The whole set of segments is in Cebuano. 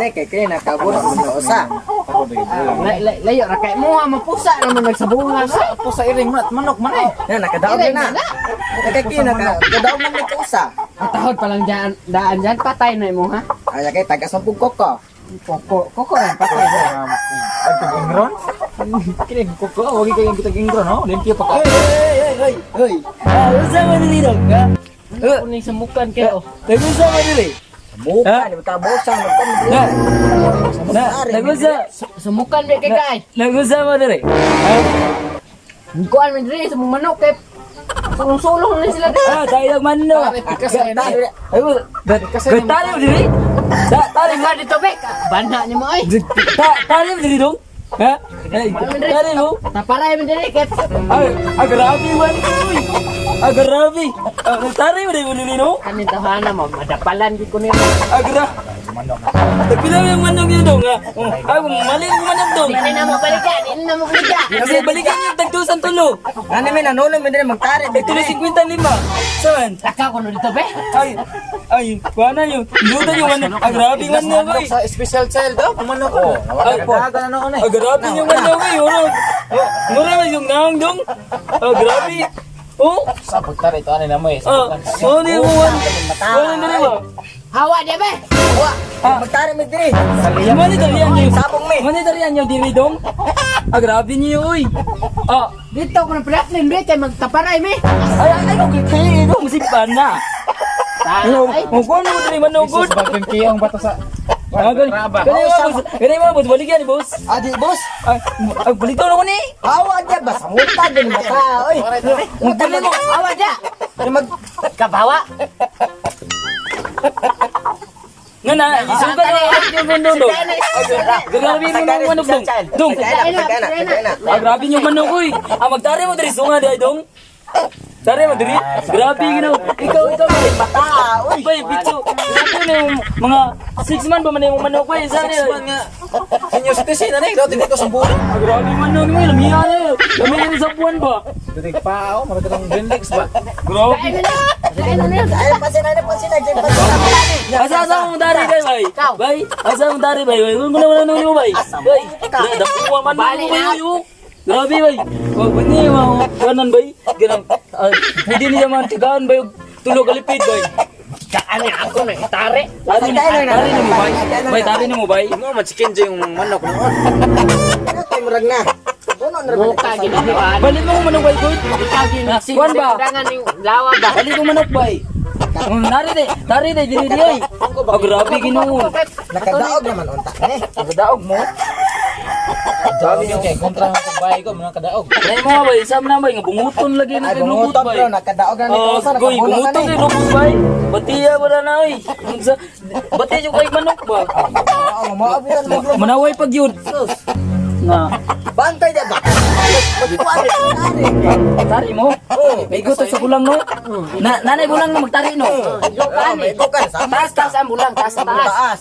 Na kay kay nakabunok mo usa. Layo ra kay mo ha, mapusa naman nagsabungan. Pusa iring man manok man eh. Na nakadaog na. Kay kay nakadaog man ni kausa. Ang tahod pa lang dyan, daan dyan, patay na mo ha. Ay kay tagas ang koko. Koko, koko rin, patay. Tag ingron. Kini kuko wagi kay kitag ingron no. Limpyo pa ka. Hey hey hey hey. Ah, unsa man dili dong, ha? Kuning samukan kayo. Nagunsa man dili? Buka ni ka bosa magkan. Na. Na, nagunsa. Samukan be kay kay. Nagunsa man dili? Ha? Kuan man diri sa mga manok kay sulong-sulong na sila diri. Ah, tayo lang manok. Ay, tali mo dili? Ta, tali mo. Ba dito be, banha ni mo ay. Ta, tali mo dili dong? Ha? Ay, tali mo. Taparay man diri kay Ay, ah, grabe man uy. Ah, grabe. Ah, tali mo dili no? kanin tahana mo madapalan gid ko nila. Ah, grabe. Pila mo yung manok yun dong, ha? Oh, ay, mali yung manok dong. Hindi na mo balikan, hindi na mo balikan. Kasi balikan yung tagtusan tulo. Ano may nanulong mi diri magtari. Tagtulo 55. Saan? Lakaw ko no dito be. Ay, ay, kuha na yun. Luta yung manok. Ah, grabe yung manok, ay. Sa special child daw manok ko. Ay, Dagan na noon eh. Ah, grabe yung manok, ay. Mura, oh, mura yung naong dong. Ah, grabe. Oh, Sa pagtari ito ani na mo eh. ah, oh, di mo man. Wala na rin ba? Hawa dia be. Wa, magtari mi diri. Mani dalian niyo. Sabong mi. Mani dalian niyo diri dong. Ah, grabe niyo, uy. Ah, Dito ko na platlin be kay magtaparay mi. ay, ay, ay, okay, kay dong si na. Ay, Oh, kuha mo diri manok gud. Sa bagong kiyong bato sa Ah, gani. Gani mo, boss. Gani mo, boss. Baligyan ni boss. Adi boss. Ay, ay, balitaw na ko ni. Hawa dia ba samuta din bata oy. Ang dali mo. hawa dia. Mag Kabawa. Nga na, isugan na ang yung mundo dong. Grabe mo nang manok dong. Dong. Ah, grabe yung manok oy. Ah, magtari mo diri sunga di ay dong. Tari mo diri. Grabe gino. Ikaw ikaw bay. Bata oy. Bay bitso. Grabe na yung mga 6 man ba man yung manok oy. Saan Six man nga. Senior citizen na ni, daw dito sa buwan. Ah, grabe manok mo lamiya na. Lamiya na sa buwan ba. Dudig pa oh, marag kang Greenlex ba. Grabe. Kain na. Kain na. Ay pasin ay pasin ay pasin. Asa asa mo dari bay bay. Bay, asa mo dari bay. Bay, kung wala nang bay. Bay, dapuwa man mo bay yo. Grabe bay. Wag ni mo kanan bay. Ganang ah, pwede niya man tigaan bay og tulo kalipid bay. Kaani ako na tare. Tari tari ni mo bay. Bay tari ni mo bay. Mo man chicken yung manok noon. Ano tay murag na. Puno na Buka ginabuan. Balik mo manok bay good. Ikaw gin. Kuan ba? Dangan yung lawa ba? Balik mo manok bay. Nari de, tari de diri di ay. Ah, grabe Ginoo. Nakadaog naman unta eh. Nagadaog mo. Sabi yung kay kontra ang bahay ko mga kadaog. Dai mo bay, sa man bay nga bunguton lagi na Ay kay lubot bunguton bay. bro, nakadaog na ni Oh, kausa goy, nakabuno ka bunguton ni. kay lubot bay. Batiya ba na oy. Batiya yung kay manok ba? Oo, maabutan mo bro. Manaway pag yun. Nga. Bantay dia ba? Magkuan tari. Tari mo? May gusto sa bulang no? Na, nanay bulang no, magtari no? Oh, may bukan sa Taas taas ang bulang, taas taas. taas.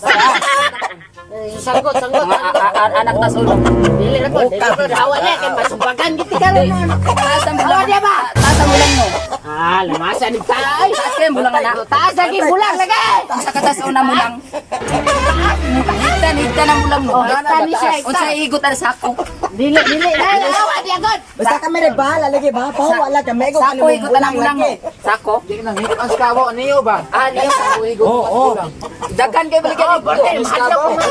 Sanggot, sanggot. Mga anak tas ulo. Dili na po, dili na po. Hawa niya kay masumbagan gid ka ron. Taas ang bulang. Hawa niya ba? Taas ang bulang no. Ah, lamasa ni tay. Taas kayo bulang anak. Taas lagi bulang lagi. Sa katas una mulang. Higtan, higtan ang bulang no. Oh, higtan ni siya, higtan. Unsa igot ar sako. Dili, dili. Dai, hawa niya god. Basta kami rin bahala lagi ba pa wala kami ko Sako igot ang bulang no. Sako. Di nang higit ang skawo niyo ba? Ah, niyo. Oo, oo. Daghan kay balikan Oh, dito. borte, mahadlok ko man.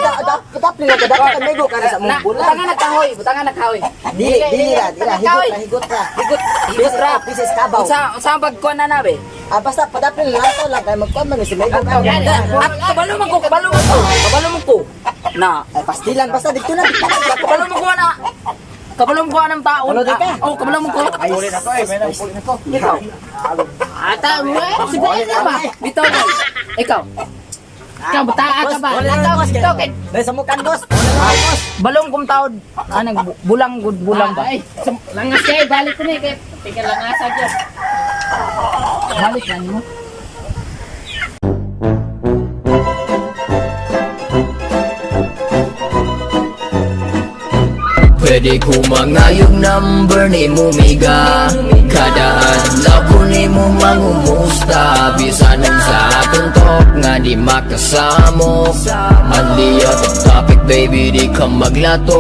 Dapat lang dapat kami ko kada sa Na, mong bulang. butangan nagkahoy, butangan nagkahoy. Dili dili ra, dili ra higot ra, higot ra. Higot, higot ra. Pieces kabaw. Unsa unsa ang pagkuan na na be? Ah basta padapil lang to lang kay magkuan man si Mego ka. At kabalo man ko, kabalo man ko. Kabalo man ko. Na. Ay pastilan basta dito na dito na. Kabalo man ko na. Kabalo man ko ng taon. Ano, di ka? Oh, kabalo man ko. Pulit ako eh, may nang pulit ako. Ikaw. Ata, mo eh. Si Bae ba? Bitaw boy. Ikaw. Ikaw bataa ka ba? Wala na Lakaw boss. dito kay Dai sa mukan boss. Wala na boss. Balong kong taod. Anang bulang gud bulang ba? Ay, langas kay balik ko ni kay tika langasa gyud. Balik lang mo. Pwede Pwede ko mangayog number ni mo, miga. Kada adlaw ko ni mo mangumusta. Bisan sa atong talk nga di makasamok. Manli out of topic, baby, di ka maglato.